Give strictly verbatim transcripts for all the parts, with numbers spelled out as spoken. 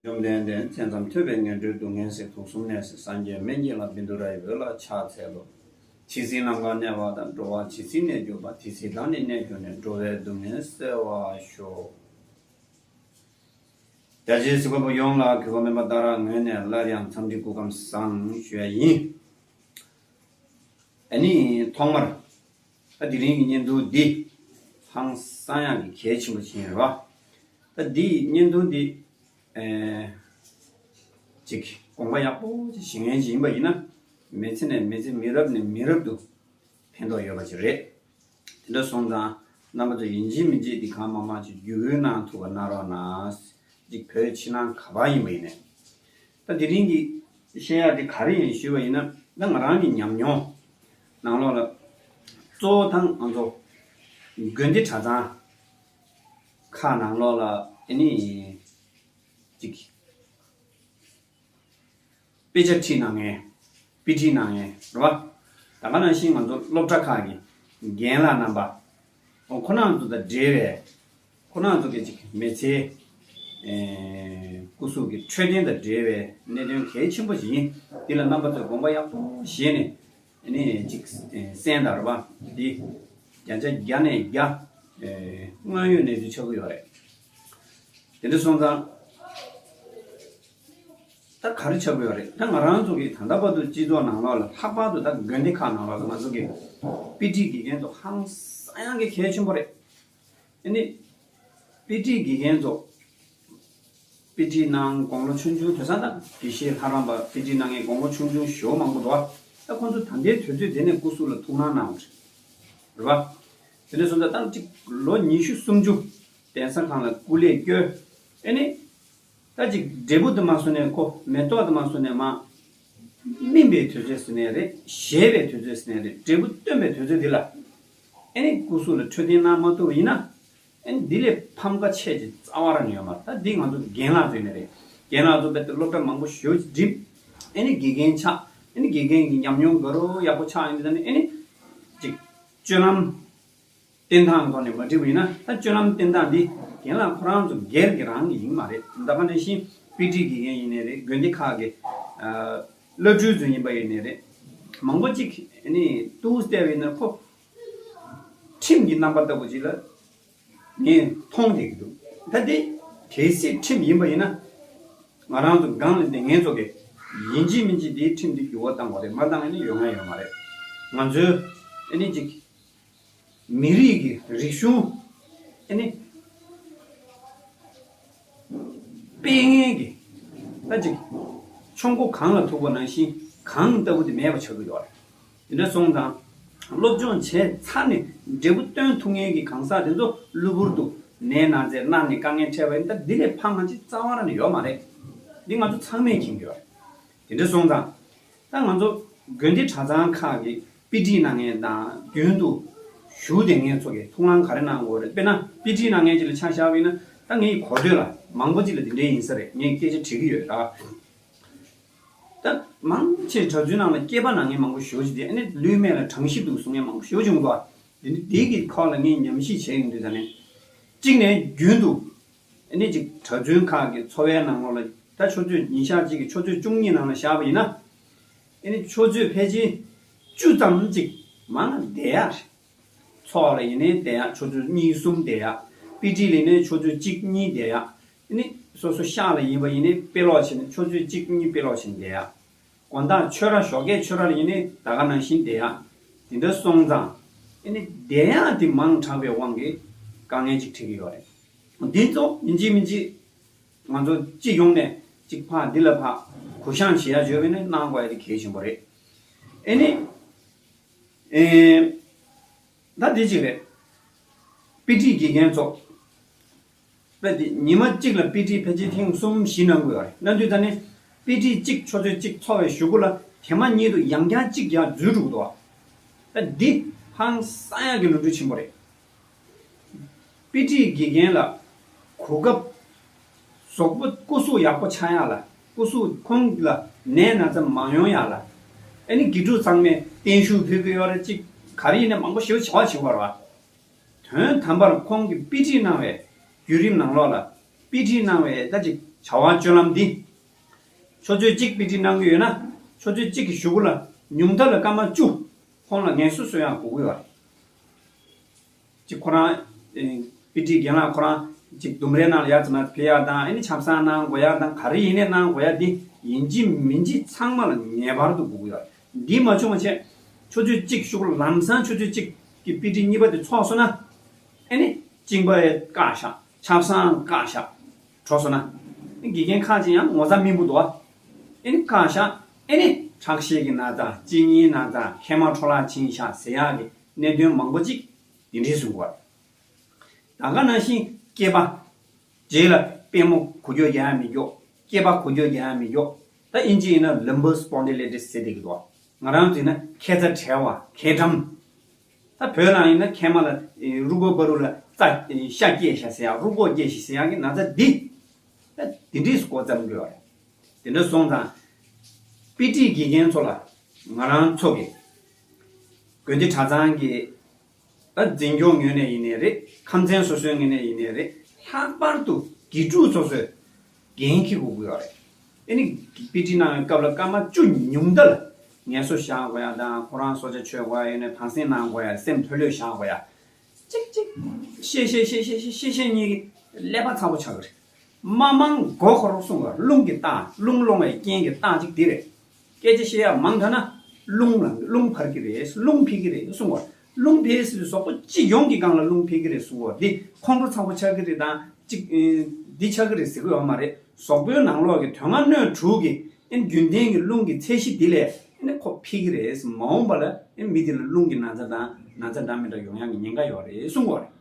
བཅོམ་ལྡན་འདས་མཚན་ཙམ་ཐོས་པས་ངན་འགྲོའི་སྡུག་བསྔལ་སེལ། དུག་གསུམ་ནད་སེལ་སངས་རྒྱས་སྨན་གྱི་བླ། བཻ་ཌཱུརྱ་ཡི་འོད་ལ་ཕྱག་འཚལ་ལོ། ཇི་སྲིད་ནམ་མཁའ་གནས་པ་དང་། འགྲོ་བ་ཇི་སྲིད་གནས་གྱུར་པ། དེ་སྲིད་བདག་ནི་གནས་གྱུར་ནས། འགྲོ་བའི་སྡུག་བསྔལ་སེལ་བར་ཤོག། རྒྱ་ཆེའི་གཟིགས་པ་པོ་ཡོངས་ལ་གུས་པ་སྨན་པ་ཏཱ་ར་ངོས་ནས་སླར་ཡང་འཚམས་འདྲི་སྐུ་ཁམས་བཟང་ཞུ་ཡ་ཡིན། ཨ་ནི་ཐོག་མར། ད་དེ་རིང་གི་བརྙན་ཐུང་འདི་ཧང་སང་ཡག་གི་གལ་ཆེན་པོ་ཅིག་ཡིན་རེད་བ། ད་འདི་བརྙན་ཐུང་འདི་ཨེ་ཅིག་དགོངས་པ་ཡག་པོ་ཅིག་བཞེས་མཁན་ཅིག་ཡིན་པ་ཡིན་ན། མི་ཚེ་ནས་མི་ཚེ། མི་རབས་ནས་མི་རབས་དུ་ཕན་ཐོགས་ཡོད་པ་ཅིག་རེད། དེ་འདྲ་སོང་ཙང་རྣམ་པ་ཚོ་ཡིན་གཅིག་མིན་གཅིག་འདི་གང་མང་མང་ཅིག་བརྒྱུད་སྐུལ་གནང་ཐུབ་པ་གནང་རོགས་གནང་། ཅིག་བོད་ཕྱི་ནང་ག་པར་ཡིན་པ་ཡིན་ནའི། ད་དེ་རིང་གི་བཤད་ཡག་དེ་ག་རེ་ཡིན་ཞུས་པ་ཡིན་ན། ད་ང་རང་གི་ཉམས་མྱོང་ནང་ལོགས་ལ། གཙོ་བོ་ད་ང་ཚོ་དགོན་སྡེ་གྲྭ་ཚང་ཁག་ནང་ལོགས་ལ་ཨ་ནི་ཅིག་དཔེ་ཆ་ཁྲིད་གནང་མཁན། དཔེ་ཁྲིད་གནང་མཁན་རེད་བ། ད་ག་ནང་བཞིན་ང་ཚོ་སློབ་གྲྭ་ཁག་གི་རྒན་ལགས་རྣམ་པ། ཨོ་ཁོ་རང་ཚོ་དང་འབྲེལ་བའི། ཁོ་རང་ཚོ་གི་ཅིག་མི་ཚེའི་ཨེ་སྐུ་གཟུགས་ཀྱི་འཕྲོད་བསྟེན་དང་འབྲེལ་བའི་གནད་དོན་གལ་ཆེན་པོ་ཞིག་ཡིན། འདི་ལ་རྣམ་པ་ཚོས་དགོངས་པ་ཡག་པོ་བཞེས་ནས། ཨ་ནི་ཅིག་ཨེ་གསན་དང་རེད་བ། འདི་བརྒྱ་ཆ་བརྒྱ་ནས་བརྒྱ་ཨེ་དངོས་ཡོད་གནས་ཚུལ་ཆགས་ཀྱི་ཡོད་རེད། དེ་འདྲ་སོང་ཙང་། ད་ག་རེ་ཆགས་ཀྱི་ཡོད་རེད། ད་ང་རང་ཚོ་གི་ད་ལྟ་བར་དུ་སྤྱི་ཚོགས་ནང་ལོགས་ལ། ལྷག་པར་དུ་ད་དགོན་སྡེ་ཁག་ནང་ལོགས་ལ་ང་ཚོ་གི་དཔེ་ཁྲིད་དགེ་རྒན་ཚོ་ཧང་སང་ཡག་གི་གལ་ཆེན་པོ་རེད། ཨ་ནི་དཔེ་ཁྲིད་དགེ་རྒན་ཚོ་དཔེ་ཁྲིད་གནང་དགུང་ལོ་ཆུང་ཆུང་། དེང་སང་ད་དགེ་བཤེས་ལྷ་རམས་པ་དཔེ་ཁྲིད་གནང་མཁན་དགུང་ལོ་ཆུང་ཆུང་ཞེ་པོ་མང་པོ་འདུག་ཨ། ད་ཁོང་ཚོ་ད་ལྟའི་དུས་ཚོད་དེ་ནས་སྐུ་གཟུགས་ལ་ཐུགས་སྣང་གནང་བ་རེད་བ། དེ་འདྲ་སོང་ཙང་ད་ཅིག་ལོ་ཉི་ཤུ་སུམ་ཅུ་གདན་ས་ཁང་ལ་སྐུ་ལས་བསྐྱོན། ཨ་ནི་ད་ཅིག་འབྲས་བུ་དུ་མ་སོང་ནས། ཁོ་མེ་ཏོག་དུ་མ་སོང་ནས་མ། སྨིན་པའི་དུས་ཚོད་ཟེར་ནའི་རེད། བཞད་པའི་དུས་ཚོད་ཟེར་ནའི་རེད། འབྲས་བུ་སྟོན་པའི་དུས་ཚོད་འདི་ལ། ཨ་ནི་སྐུ་གཟུགས་ལ་འཕྲོད་བསྟེན་གནང་མ་ཐུབ་པ་ཡིན་ན། ཨ་ནི་འདི་ལས་ཕམ་ཁ་ཆེ་ཅིག་རྩ་བ་རང་ཡོད་མ་རེད། ད་འདི་ང་ཚོ་རྒན་ལགས་ཚོ་ཡིན་ནའི་རེད། རྒན་ལགས་ཚོ་རྦད་དེ་སློབ་གྲྭ་མང་པོ་ཞེ་པོ་ཅིག་འགྲིམས། ཨ་ནི་དགེ་རྒན་ཆགས། ཨ་ནི་དགེ་རྒན་གྱི་ཉམས་མྱོང་དགའ་རབ་ཡག་པོ་ཆགས་ཡོང་དུས་ད་ནི། ཨ་ནི་ཅིག་སྤྱོད་ལམ་བསྟེན་སྟངས་ཐོག་ནས་མ་འགྲིག་པ་ཡིན་ན། ད་སྤྱོད་ལམ་བསྟེན་སྟངས་འདི་རྒན་ལགས་ཁོ་རང་ཚོ་སྒེར་གྱི་རང་གི་ཡིན་མ་རེད། ད་ག་ནང་བཞིན་དཔེ་ཁྲིད་དགེ་རྒན་ཡིན་ནའི་རེད། དགོན་སྡེ་ཁག་གི་ཨ་བླ་སྤྲུལ་ཚོ་ཡིན་པ་ཡིན་ནའི་རེད། མང་པོ་ཅིག་ཨ་ནི་ཏུའུ་བལྟས་པ་ཡིན་ན་ཁོ་ཁྲིམས་ཀྱི་རྣམ་པ་ལྟ་བུ་ཅིག་ལ་ངས་མཐོང་བསྡད་ཀྱི་འདུག་ད་དེ་གལ་སྲིད་ཁྲིམས་ཡིན་པ་ཡིན་ན། ང་རང་ཚོ་སྒང་ལ་བསྡད་མཁན་ཚོ་གིས་ཡིན་གཅིག་མིན་གཅིག་དེའི་ཁྲིམས་དེ་འགྱུར་བ་གཏང་དགོས་རེད། མ་བཏང་ཡིན་ན་ཡོང་ཡ་ཡོད་མ་རེད། ང་ཚོའི་ཨ་ནི་ཅིག་མི་རིགས་ཀྱི་རིག་གཞུང་ཨ་ནི་སྤེལ་མཁན་གྱི་ད་ཅིག་ཆོ་ག་གང་ལ་ཐུག་པ་ནང་བཞིན་གང་ལྟ་བུ་དེ་མེད་པ་ཆགས་ཀྱི་ཡོད་རེད། དེ་འདྲ་སོང་ཙང་། སློབ་སྦྱོང་བྱས་ཚར་ནས་འབྲས་བུ་སྟོན་ཐུབ་མཁན་གྱི་གང་ཟག་དེ་ཚོ་གློ་བུར་དུ་ནད་ན་ཚས་མནར་ནས་དཀའ་ངལ་འཕྲད་པ་ཡིན་ན། ད་འདི་ལས་ཕམ་ང་ཅིག་རྩ་བ་རང་ནས་ཡོད་མ་རེད། འདི་ང་ཚོ་ཚང་མས་མཁྱེན་གྱི་ཡོད་རེད། དེ་འདྲ་སོང་ཙང་། ད་ང་ཚོ་དགོན་སྡེ་གྲྭ་ཚང་ཁག་གི་དཔེ་ཁྲིད་གནང་མཁན་དང་རྒྱུན་དུ་བཞུགས་བསྡད་མཁན་ཚོ་གིས་ཐུགས་སྣང་ག་རེ་གནང་དགོས་རེད། དཔེར་ན་དཔེ་ཁྲིད་གནང་མཁན་ཅིག་ལ་ཆ་བཞག་པ་ཡིན་ན། ད་ངའི་གོ་ཐོས་ལ་མང་པོ་ཅིག་ལ་འདི་འདྲའི་ཡིན་ས་རེད། ངས་སྐད་ཆ་དྲི་གི་ཡོད་ད། ད་མང་ཆེ་གྲྭ་བཙུན་ནང་ལ་སྐྱེས་པ་ན་མཁན་མང་པོ་ཞེ་པོ་ཅིག་དེ། ཨ་ནི་ལུས་སྨད་ལ་གྲང་ཤིང་འདུག་གསུང་མཁན་མང་པོ་ཞེ་པོ་ཅིག་འདུག་ཨ། དེ་ནི་དེ་གི་ཁག་ལ་ངས་ཉམས་ཞིབ་བྱས་ཡོང་དུས་ད་ནི། གཅིག་ནས་རྒྱུན་དུ་ཨ་ནི་ཅིག་གྲྭ་བཙུན་ཁག་གི་འཚོ་བའི་ནང་ལོགས་ལ། ད་ཆུ་ཚོད་ཉིན་ཞག་གཅིག་གི་ཆུ་ཚོད་བཅུ་གཉིས་ནང་ལ་བཞག་པ་ཡིན་ན། ཨ་ནི་ཆུ་ཚོད་ཕལ་ཆེར་བཅུ་ཙམ་ཅིག་མང་ན་བསྡད་ཡག་རེད། ཚོགས་ལ་ཡིན་ནའི་བསྡད་ཡག་ཆུ་ཚོད་གཉིས་གསུམ་བསྡད་ཡག་དཔེ་ཁྲིད་ལ་ཡིན་ནའི་ཆུ་ཚོད་གཅིག་གཉིས་བསྡད་ཡག་ཨ་ནི་སོ་སོ་ཤག་ལ་ཡིན་པ་ཡིན་ནའི་དཔེ་ཀློག་བྱས་ནས་ཆུ་ཚོད་གཅིག་གཉིས་དཔེ་ཀློག་བྱས་ནས་བསྡད་ཡག་དགོང་དག་ཆོས་ར་ཞོགས་ཀས་ཆོས་ར་ལ་ཡིན་ནའི་ད་ག་ནང་བཞིན་བསྡད་ཡག་དེ་འདྲ་སོང་ཙང་། ཨ་ནི་བསྡད་ཡག་དེ་མང་དྲགས་པའི་དབང་གིས་དཀའ་ངལ་ཅིག་འཕྲད་ཀྱི་ཡོད་རེད། འདི་ཚོ་ཡིན་གཅིག་མིན་གཅིག་ང་ཚོ་སྤྱི་ཡོངས་ནས་གཅིག་ཕར་འདི་ལ་ཕར་གུ་བཤངས་བྱེད་ཡ་བྱོས་པ་ཡིན་ན་གནང་དགོས་ཡ་དེ་གལ་ཆེན་པོ་རེད། ཨ་ནི། ཨེ། ད་འདི་གཅིག་རེད། དཔེ་ཁྲིད་དགེ་རྒན་ཚོ། དཔེ་དེ་ཉི་མ་གཅིག་ལ་དཔེ་ཁྲིད་ཕལ་ཆེར་ཐེངས་གསུམ་བཞི་གནང་དགོས་ཡོད་རེད། གནང་དུས་ད་ནི་དཔེ་ཁྲིད་གཅིག་ཆུ་ཚོད་གཅིག་འཚོགས་པའི་གཞུག་གུ་ལ་དེ་མ་ཉིད་དུ་ཡང་བསྐྱར་གཅིག་ཡར་འཛུལ་འགྲོ་གི་འདུག་བ། ད་འདི་ཧང་སང་ཡག་གི་ནོར་འཁྲུལ་ཆེན་པོ་རེད། དཔེ་ཁྲིད་དགེ་རྒན་ལ་གོ་སྐབས། གཟུགས་པོ་སྐུ་གཟུགས་ཡག་པོ་ཆགས་ཡག་ལ། སྐུ་གཟུགས་ཁོང་ལ་ནད་ན་ཚ་མ་ཡོང་ཡག་ལ། ཨ་ནི་དགེ་ཕྲུག་ཚང་མས་བརྟན་བཞུགས་ཕུལ་གྱི་ཡོད་རེད། ཅིག་ག་རེ་ཡིན་ན་མང་པོ་ཞེ་པོ་བྱ་བ་བྱེད་དགོས་རེད་བ། དོན་དམ་པར་ཁོང་གིས་དཔེ་ཁྲིད་གནང་བའི་བརྒྱུད་རིམ་ནང་ལོགས་ལ། དཔེ་ཁྲིད་གནང་བའི་ད་ཅིག་ བྱ་བ་སྤྱོད་ལམ་འདི། ཆུ་ཚོད་གཅིག་དཔེ་ཁྲིད་གནང་གི་ཡོད་ན། ཆུ་ཚོད་གཅིག་གི་གཞུག་གུ་ལ་ཉུང་མཐའ་ལ་སྐར་མ་བཅུ་ཁོང་ལ་ངལ་གསོ་གསོ་ཡག་དགོས་ཀྱི་ཡོད་རེད། ཅིག་ཁོ་རང་ཨེ་དཔེ་ཁྲིད་རྒན་ལགས་ཁོ་རང་ཅིག་ལྡུམ་རའི་ནང་ལ་ཡར་ཙམ་ཕེབས་ཡག་དང་། ཨ་ནི་ཆབ་གསང་གནང་དགོས་ཡག་དང་། ག་རེ་ཡིན་ནའི་གནང་དགོས་ཡག་འདི་ཡིན་གཅིག་མིན་གཅིག་ཚང་མ་ལ་ངེས་པར་དུ་དགོས་ཀྱི་ཡོད་རེད། འདི་མ་བྱུང་བ་བྱས། ཆུ་ཚོད་གཅིག་གཞུག་གུ་ལམ་སང་ཆུ་ཚོད་གཅིག་གི་དཔེ་ཁྲིད་གཉིས་པ་དེ་ཚོགས་སོང་ན། ཨ་ནི་གཅིན་པ་ཡང་བཀག་ཤག་ཆབ་གསང་བཀག་ཤག་གྲོལ་སོང་ན། ཨ་ནི་དགེ་རྒན་ཁག་ཅིག་ཡང་ངོ་ཚ་སྨིན་པོ་འདུག་ཨ་ནི་བཀག་ཤག་ཨ་ནི་ཁྲག་ཤེད་ཀྱི་ན་ཚ། གཅིན་སྙིའི་ན་ཚ། མཁལ་མ་འཕྲོ་བརླག་ཕྱིན་ཤག་ཟེར་ཡག་གི་གནད་དོན་མང་པོ་ཅིག་འདི་འདྲས་གསུང་གི་ཡོད་རེད། ད་ག་ནང་བཞིན་སྐེད་པ། རྗེས་ལ་པུས་མོ་འགུལ་སྐྱོད་རྒྱག་ཡག་མི་འགྱོ། སྐེད་པ་འགུལ་སྐྱོད་རྒྱག་ཡག་མི་འགྱོ། ད་ཨིན་ཇི་ཡིན་ན་ལམ་བར་སྤོན་ཌི་ལེ་ཊི་སི་ཟེར་བསྡད་ཀྱི་འདུག་ང་རང་ཚོ་ཡིན་ན་ཁེ་ཚ་བྲལ་བ། ཁེ་གྲམ། ད་བོད་ལ་ཡིན་ན་མཁལ་མ་ལ་ཨེ་རུས་ཁོག་བར་དུ་ལ་རྩ་ཨེ་ཤ་སྐྱེས་ཤག་ཟེར་ཡག་རུས་ཁོག་སྐྱེས་ཤག་ཟེར་ཡག་གི་ན་ཚ་འདི། ད་འདི་འདྲས་སུ་འགོ་བརྩམས་དགོས་པ་རེད། དེ་འདྲ་སོང་ཙང་། དཔེ་ཁྲིད་དགེ་རྒན་ཚོ་ལ་ང་རང་ཚོ་གི་དགོན་སྡེ་གྲྭ་ཚང་གི་ད་འཛིན་སྐྱོང་ངོས་ནས་ཡིན་ནའི་རེད། ཁམས་ཚན་སོ་སོའི་ངོས་ནས་ཡིན་ནའི་རེད། ལྷག་པར་དུ་དགེ་ཕྲུག་སོ་སོས་འགན་འཁྱེར་དགོས་ཀྱི་ཡོད་རེད། ཨ་ནི་དཔེ་ཁྲིད་གནང་བའི་སྐབས་ལ་སྐར་མ་བཅུ་ཉུང་མཐའ་ལ་ངལ་གསོ་བཞག་དགོས་ཡག་དང་། ཁོ་རང་གསོལ་ཇ་མཆོད་དགོས་ཡག་ཡོད་ནའི་བར་གསེང་གནང་དགོས་ཡག་སེམས་མཐོ་ལོས་བཞག་དགོས་ཡག་ཅིག་ཅིག་བཤད་བཤད་བཤད་བཤད་བཤད་བཤད་གཉིས་ཀྱི་ཀླད་པ་ཚ་པོ་ཆགས་ཀྱི་རེད། མ་མང་མགོ་འཁོར་གསུང་བ། རླུང་གི་རྟགས། རླུང་སློང་བའི་རྐྱེན་གྱི་རྟགས་ཅིག་འདི་རེད། སྐད་ཆ་བཤད་ཡག་མང་དྲགས་ན་རླུང་ལ་རླུང་འཕར་གྱི་རེད། རླུང་འཕེལ་གྱི་རེད་གསུང་བ། རླུང་འཕེལ་ཟེར་དུས་གཟུགས་པོ་སྤྱི་ཡོངས་ཀྱི་སྒང་ལ་རླུང་འཕེལ་གྱི་རེད་གསུང་བ། འདི་ཁོང་ཁྲོ་ཚ་པོ་ཆགས་ཀྱི་རེད་དང་ཅིག་ཨེ་འདི་ཆགས་ཀྱི་རེད་ཟེར་གྱི་ཡོད་མ་རེད། གཟུགས་པོའི་ནང་ལོགས་ཀྱི་དོན་ལྔ་སྣོད་དྲུག་གི་ཨེ་རྒྱུན་ལྡན་གྱི་རླུང་གི་ཚད་གཞི་འདི་ལས་ཨེ་ཁོ་འཕེལ་གྱི་རེད། མ་འོངས་པ་ལ་ཨེ་མི་དེ་ལ་རླུང་གི་ན་ཚ་དང་ན་ཚ་འདྲ་མི་འདྲ་ཡོང་ཡག་གི་ཉེན་ཁ་ཡོད་རེད་གསུང་གི་ཡོད་རེད།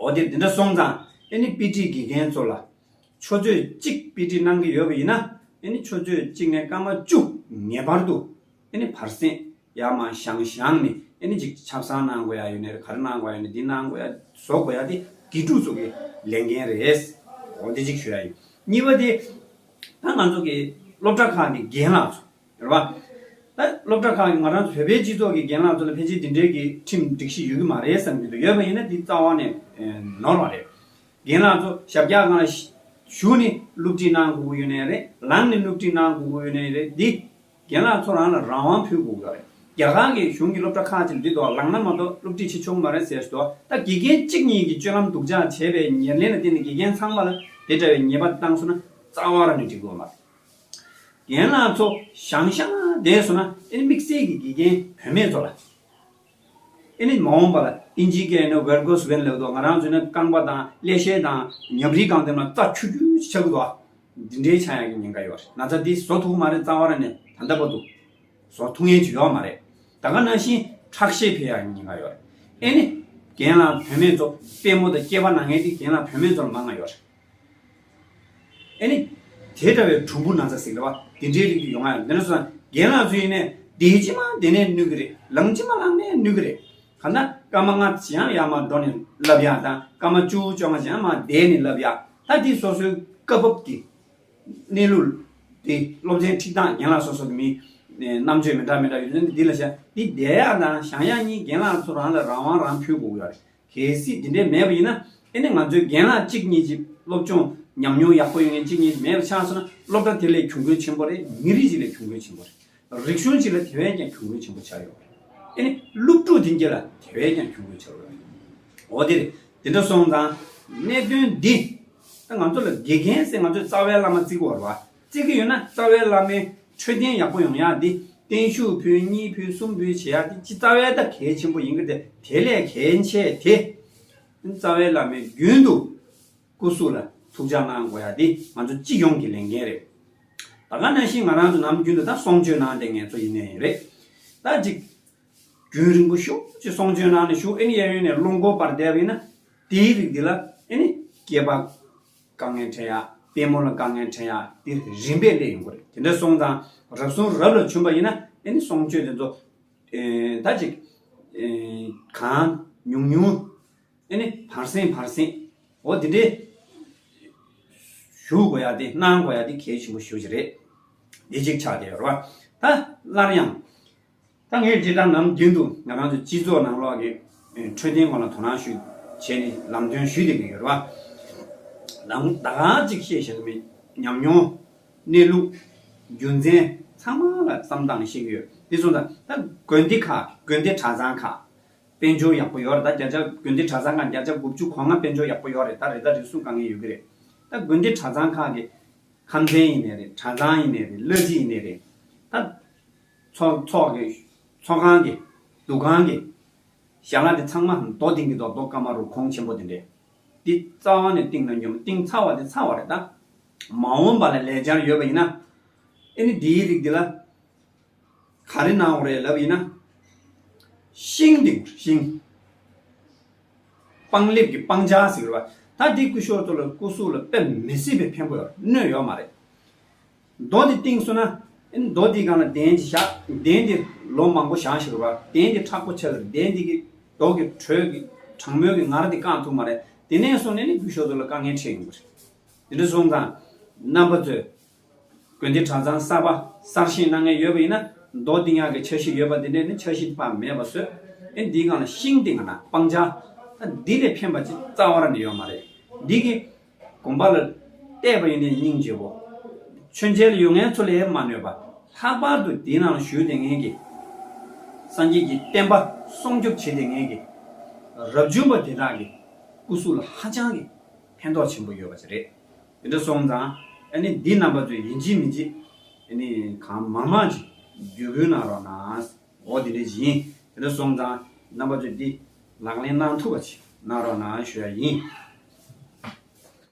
འོ་དེ་དེ་འདྲ་སོང་ཙང་ཨེ་ནི་དཔེ་ཁྲིད་དགེ་རྒན་ཚོ་ལ་ཆུ་ཚོད་གཅིག་དཔེ་ཁྲིད་གནང་གི་ཡོད་པ་ཡིན་ན། ཨེ་ནི་ཆུ་ཚོད་གཅིག་ནས་སྐར་མ་བཅུ་ངེས་པར་དུ་ཨེ་ནི་བར་གསེང་ཡར་མར་བཞེངས་བཞེངས་ནས། ཨེ་ནི་ཅིག་ཆབ་གསང་གནང་དགོས་ཡག་ཡོད་ནའི་རེད། ག་རེ་གནང་དགོས་ཡག་ཡོད་ནའི་འདི་གནང་དགོས་ཡག་བཟོ་དགོས་ཡག་དེ་དགེ་ཕྲུག་ཚོ་གི་ལས་འགན་རེད། འོ་འདི་གཅིག་ཞུ་ཡག་ཡིན། གཉིས་པ་དེ། ད་ང་ཚོ་གི་སློབ་གྲྭ་ཁག་གི་རྒན་ལགས་ཚོ་རེད་བ། ད་སློབ་གྲྭ་ཁག་གི་ང་རང་ཚོ་བོད་པའི་སྤྱི་ཚོགས་ཀྱི་རྒན་ལགས་ཚོ་ལ་ཕལ་ཆེར་འདི་འདྲའི་གི་ཁྲིམས་སྒྲིག་གཞི་ཡོད་ཀྱི་མ་རེད་བསམ་གྱི་འདུག་ཡོད་པ་ཡིན་ན་འདི་རྩ་བ་ནས་ནོར་བ་རེད། རྒན་ལགས་ཚོ་ཞབས་བཀྱག་སྒང་ལ་བཞུགས་ནས་སློབ་ཁྲིད་གནང་དགོས་ཀྱི་ཡོད་ནའི་རེད། ལངས་ནས་སློབ་ཁྲིད་གནང་དགོས་ཀྱི་ཡོད་ནའི་རེད། འདི་རྒན་ལགས་ཚོ་རང་ལ་རང་དབང་ཕུལ་དགོས་ཀྱི་རེད། རྒྱ་གར་གྱི་གཞུང་གི་སློབ་གྲྭ་ཁག་ཅིག་ལ་འདི་འདུག་ལངས་ན་མ་གཏོགས་སློབ་ཁྲིད་བྱེད་ཆོག་གི་མ་རེད་ཟེར་འདུག་ད་དགེ་རྒན་གཅིག་གཉིས་ཀྱིས་སྤྱོད་ལམ་སྡུག་ཅག་བྱས་པའི་ཉེར་ལེན་ལ་བརྟེན་ནས་དགེ་རྒན་ཚང་མ་ལ་དེ་འདྲ་བའི་ཉེས་པ་བཏང་སོང་ན་རྩ་བ་རང་ནས་འགྲིག་གི་ཡོད་མ་རེད། རྒན་ལགས་ཚོ་བཞེངས་བཞེངས་བསྡད་སོང་ན། ཨེ་ནི་དམིགས་བསལ་གྱི་དགེ་རྒན་བུད་མེད་ཚོ་ལ། ཨེ་ནི་མ་འོངས་པ་ལ་ཨིན་ཇིའི་སྐད་ནས་ཝེར་གོ་སི་ཝེན་ལབ་འདུག་ང་རང་ཚོ་ནི་རྐང་པ་དང་ཀླད་ཤེལ་དང་ཉྭ་རིལ་གང་དེ་ལ་རྩ་ཆུ་ཆུ་ཆགས་ཀྱི་འདུག་འདི་འདྲའི་ཆགས་ཡག་གི་ཉེན་ཁ་ཡོད་རེད། ན་ཚ་འདི་བཟོ་ཐུབ་ཀྱི་མ་རེད། རྩ་བ་རང་ནས་ད་ལྟ་བར་དུ་བཟོ་ཐུབ་མཁན་ཅིག་ཡོད་མ་རེད། ད་ག་ནང་བཞིན་ཁྲག་ཤེད་འཕེལ་ཡག་གི་ཉེན་ཁ་ཡོད་རེད། ཨེ་ནི་རྒན་ལགས་བུད་མེད་ཚོ་པུས་མོ་དང་སྐེད་པ་ན་མཁན་དེ་རྒན་ལགས་བུད་མེད་ཚོ་ལ་མང་ང་ཡོད་རེད། ཨེ་ནི། དེ་འདྲ་བའི་གྲུམ་བུ་ན་ཚ་ཟེར་གི་རེད་བ། དེ་འདྲའི་རིགས་དེ་ཡོང་ང་ཡོད། དེ་འདྲ་སོང་ཙང་རྒན་ལགས་ཚོ་ཡིན་ནའི་བསྡད་ཅི་མ་བསྡད་ནའི་གནོད་གི་རེད། ལངས་ཅི་མ་ལངས་ནའི་གནོད་གི་རེད། གང་ལྟར་སྐར་མ་ལྔ་ཅིག་ཡང་ཡར་མར་འགྲོ་ནས་ལབ་ཡག་དང་། སྐར་མ་བཅུ་བཅོ་ལྔ་ཅིག་ཡང་མར་བསྡད་ནས་ལབ་ཡག་ད་དེ་སོ་སོའི་སྐབས་བབ་ཀྱི་གནས་ལུགས་དེ། སློབ་ཚན་ཁྲིད་སྟངས་རྒན་ལགས་སོ་སོ་གི་མི་རྣམ་དཔྱོད་མི་འདྲ་མི་འདྲ་ཡོད་དུས་འདི་ལ་བཞག་འདི་བསྡད་ཡག་དང་བཞེངས་ཡག་གཉིས་རྒན་ལགས་ཚོ་རང་ལ་རང་དབང་རང་ཕུལ་དགོས་ཀྱི་ཡོད་རེད། གལ་སྲིད་དེ་འདྲའི་མེད་པ་ཡིན་ན། ཨེ་ནི་ང་ཚོའི་རྒན་ལགས་གཅིག་གཉིས་ཀྱི་སློབ་སྦྱོང་ཉམས་མྱོང་ཡག་པོ་ཡོད་མཁན་གཅིག་གཉིས་མེད་པ་ཆགས་སོང་ན། སློབ་གྲྭ་དེ་ལས་གྱོང་གུན་ཆེན་པོ་རེད། མི་རིགས་གཅིག་ལས་གྱོང་གུན་ཆེན་པོ་རེད། རིག་གཞུང་གཅིག་ལ་དེ་བས་ཀྱང་གྱོང་གུན་ཆེན་པོ་ཆགས་ཡོད་རེད། ཨེ་ནི་སློབ་ཕྲུག་དེ་གྱད་ལ་དེ་བས་ཀྱང་གྱོང་གུན་ཆེན་པོ་རེད། འོ་དེ་རེད། དེ་འདྲ་སོང་ཙང་གནད་དོན་འདི། ད་ང་ཚོ་ལ་དགེ་རྒན་ཟེར་ང་ཚོས་རྩ་བའི་བླ་མ་བརྩི་གི་ཡོད་རེད་བ། བརྩི་གི་ཡོད་ན་རྩ་བའི་བླ་མའི་འཕྲོད་བསྟེན་ཡག་པོ་ཡོང་ཡག་འདི་བརྟན་བཞུགས་ཕུལ། གཉིས་ཕུལ། གསུམ་ཕུལ་བྱེད་ཡག་འདི་ཅི་རྩ་བའི་ད་གལ་ཆེན་པོ་ཡིན་གི། དེ་དེ་ལས་གལ་ཆེ་དེ། རྩ་བའི་བླ་མས་རྒྱུན་དུ་སྐུ་གཟུགས་ལ་ཐུགས་ཅག་གནང་དགོས་ཡག་འདི་ང་ཚོ་སྤྱི་ཡོངས་ཀྱི་ལས་འགན་རེད། ད་ག་ནང་བཞིན་ང་རང་ཚོ་ནམ་རྒྱུན་དུ་ད་གསུང་ཆོས་གནང་བསྡད་མཁན་ཚོ་ཡིན་ནའི་རེད། ད་ཅིག་རྒྱུན་རིང་པོ་ཞེ་པོ་ཅིག་གསུང་ཆོས་གནང་ནས་བཞུགས། ཨེ་ནི་གཡས་གཡོན་ནས་རླུང་འཁོར་འབར་བསྡད་པ་ཡིན་ན། དེའི་རིགས་འདི་ལ་ཨེ་ནི་སྐེད་པ་དཀའ་ངལ་འཕྲད་ཡག་པུས་མོ་ལ་དཀའ་ངལ་འཕྲད་ཡག་འདི་རིམ་པས་སླེབས་ཡོང་གི་རེད། དེ་འདྲ་སོང་ཙང་རབ་བྱུང་རབ་ལ་བྱུང་བ་ཡིན་ན། ཨེ་ནི་གསུང་ཆོས་དེ་ཚོ་ཨེ་ད་ཅིག་ཨེ་གང་ཉུང་ཉུང་ཨེ་ནི་བར་གསེང་བར་གསེང་འོ་དེ་འདྲའི་ཞུ་དགོས་ཡག་དེ། གནང་དགོས་ཡག་དེ་གལ་ཆེན་པོ་ཞེ་པོ་ཅིག་རེད། འདི་གཅིག་ཆགས་བསྡད་ཡོད་རེད་བ། ད་སླར་ཡང་། ད་ངས་སྤྱིར་བཏང་ནམ་རྒྱུན་དུ་ང་རང་ཚོའི་སྤྱི་ཚོགས་ནང་ལོགས་ཀྱི་ཨེ་འཕྲོད་བསྟེན་སྐོར་ལ་དོ་སྣང་ཞུ་བྱས་ནས་ལམ་སྟོན་ཞུས་བསྡད་ཀྱི་ཡོད་རེད་བ། ནང་ད་ག་ཅིག་བཤད་བཞག་གི་མེད། ཉམས་མྱོང་། གནས་ལུགས། རྒྱུ་མཚན་ཚང་མ་ལ་བསམ་སྟངས་ཤེས་ཀྱི་ཡོད། དེ་སོང་ཙང་ད་དགོན་སྡེ་ཁག་དགོན་སྡེ་གྲྭ་ཚང་ཁག་དཔལ་འབྱོར་ཡག་པོ་ཡོད་རེད། ད་བརྒྱ་ཆ་དགོན་སྡེ་གྲྭ་ཚང་ཁག་བརྒྱ་ཆ་དགུ་བཅུ་གོ་ལྔ་དཔལ་འབྱོར་ཡག་པོ་ཡོད་རེད། ད་རེད། ད་རེ་ཟུང་དཀའ་ངལ་ཡོད་ཀྱི་རེད། ད་དགོན་སྡེ་གྲྭ་ཚང་ཁག་གི་ཁང་ཚན་ཡིན་ནའི་རེད། གྲྭ་ཚང་ཡིན་ནའི་རེད། གླ་རྩི་ཡིན་ནའི་རེད། ད་ཚོགས་ཚོགས་ཀྱི་ཚོགས་ཁང་གི་འདུ་ཁང་གི་ཞལ་ལག་དེ་ཚང་མ་རྡོ་གཏིང་གི་རྡོ། རྡོ་སྐར་མ་རུ་གོང་ཆེན་པོ་དེ་འདྲས། འདི་རྩ་བ་ནས་གཏིང་ན་ཉོ་མ། གཏིང་ཚ་བ་དེ་ཚ་བ་རེད། ད་མ་འོངས་པ་ལ་ལས་འཆར་ཡོད་པ་ཡིན་ན། ཨེ་ནི་འདིའི་རིགས་འདི་ལ་ག་རེ་གནང་དགོས་རེད་ལབ་ཡིན་ན། ཤིང་འདི་ཤིང་། སྤང་ལེབ་ཀྱི་སྤང་ཆ་ཟེར་བ། ད་འདི་སྐུ་ཞབས་ཚོ་ལ་སྐུ་གཟུགས་ལ་དཔེ་མི་སྲིད་པའི་ཕན་པོ་ཡོད། གནོད་ཡོད་མ་རེད། རྡོ་འདི་བཏིང་སོང་ན། རྡོ་འདིའི་སྒང་ལ་གདན་གཅིག་བཞག་གདན་འདི་ལོ་མང་པོ་བཞག་ཞིག་རེད་པ། གདན་འདི་མཁྲེགས་པོ་ཆགས་ལ། གདན་འདི་གི་རྡོ་གི་དྲོད་ཀྱི་གྲང་མོའི་གི་ངར་འདི་བཀང་ཐུབ་མ་རེད། དེ་ནས་བཟུང་ནས་ནི་སྐུ་ཞབས་ཚོ་ལ་དཀའ་ངལ་འཕྲད་ཡོང་གི་རེད། དེ་འདྲ་སོང་ཙང་རྣམ་པ་ཚོས་དགོན་སྡེ་གྲྭ་ཚང་གསར་པ་གསར་བཞེངས་གནང་མཁན་ཡོད་པ་ཡིན་ན། རྡོ་བཏིང་ཡག་གི་འཆར་གཞི་ཡོད་པ་དེ་འདྲས་ནི་འཆར་གཞི་དེ་ཕར་མེད་པ་བཟོས། ཨེ་འདིའི་སྒང་ལ་ཤིང་བཏིང་ན་སྤང་ཆ། ད་འདི་ལས་ཕན་པ་ཅིག་རྩ་བ་རང་ནས་ཡོད་མ་རེད། འདི་གི་དགོན་པ་ལ་བལྟས་པ་ཡིན་ནའི་སྙིང་རྗེ་བོ། མཆོད་མཇལ་ཡོང་མཁན་ཚོ་ལས་མ་གནོད་པ། ལྷག་པར་དུ་དེའི་ནང་ལ་བཞུགས་བསྡད་མཁན་གྱི་སངས་རྒྱས་ཀྱི་བསྟན་པ་སྲུང་སྐྱོབ་བྱེད་བསྡད་མཁན་གྱི་རབ་བྱུང་པ་དེ་དག་གི་སྐུ་གཟུགས་ལ་ཧ་ཅང་གི་ཕན་ཐོགས་ཆེན་པོ་ཡོད་པ་ཅིག་རེད། དེ་འདྲ་སོང་ཙང་ཨ་ནི་འདི་རྣམ་པ་ཚོས་ཡིན་གཅིག་མིན་གཅིག་ཨ་ནི་གང་མང་མང་ཅིག་བརྒྱུད་སྐུལ་གནང་རོགས་གནང་། འོ་དེ་འདྲ་ཅིག་ཡིན། དེ་འདྲ་སོང་ཙང་རྣམ་པ་ཚོས་འདི་ལག་ལེན་གནང་ཐུབ་པ་ཅིག་གནང་རོགས་གནང་ཞུ་ཡ་ཡིན།